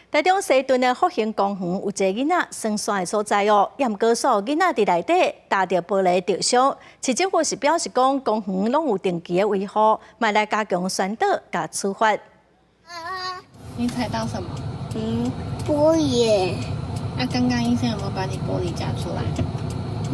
台中西屯的復興公園有一個囡仔耍沙的所在哦，毋過所有囡仔佇內底踏著玻璃著傷。市政府是表示講，公園攏有定期的維護，嘛來加強宣導佮處罰。你踩到什麼？嗯，玻璃。那剛剛醫生有沒有把你玻璃夾出來？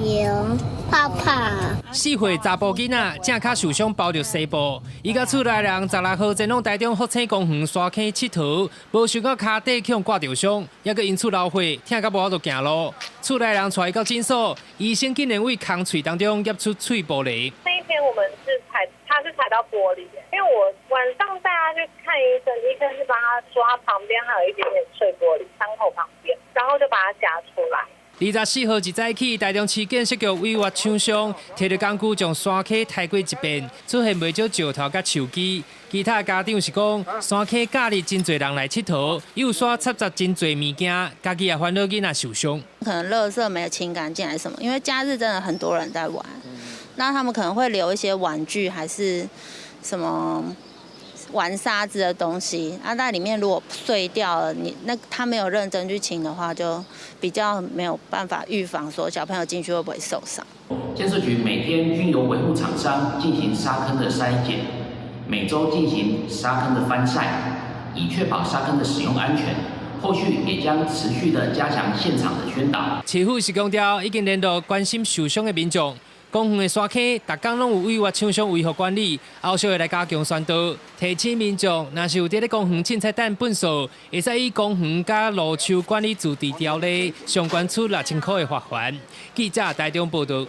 有，怕怕。4歲查埔囡仔正跤受傷包著紗布，伊佮厝內人16號前往台中復興公園沙坑𨑨迌，無想到跤底予刮著傷，猶閣因厝流血，疼甲無法度行路。厝內人帶伊到診所，醫生竟然對空喙當中夾出碎玻璃。那一天我們是踩，他是踩到玻璃，因為我晚上帶他去看醫生，醫生是幫他說他旁邊還有一點點碎玻璃，傷口旁邊，然後就把它夾出來。24號一早起，台中市建設局委託廠商，提著工具將沙坑刣過一遍，出現袂少石頭佮樹枝。其他家長是講，沙坑假日真濟人來𨑨迌，幼沙摻雜真濟物件，家己也煩惱囡仔受傷。可能垃圾沒有清乾淨還是什麼？因為假日真的很多人在玩，那他們可能會留一些玩具還是什麼玩沙子的東西，啊，在裡面如果碎掉了，你那他沒有認真去清的話，就比較沒有辦法預防說小朋友進去會不會受傷。建設局每天均由維護廠商進行沙坑的篩檢，每週進行沙坑的翻曬，以確保沙坑的使用安全。後續也將持續的加強現場的宣導。市府是強調已經聯絡關心受傷的民眾。公園的沙坑，逐工攏有委託廠商維護管理，後續會來加強宣導，提醒民眾，若是有佇咧公園凊彩擲糞掃，會使依公園佮路樹管理自治條例相關處6000箍的罰鍰。記者台中報導。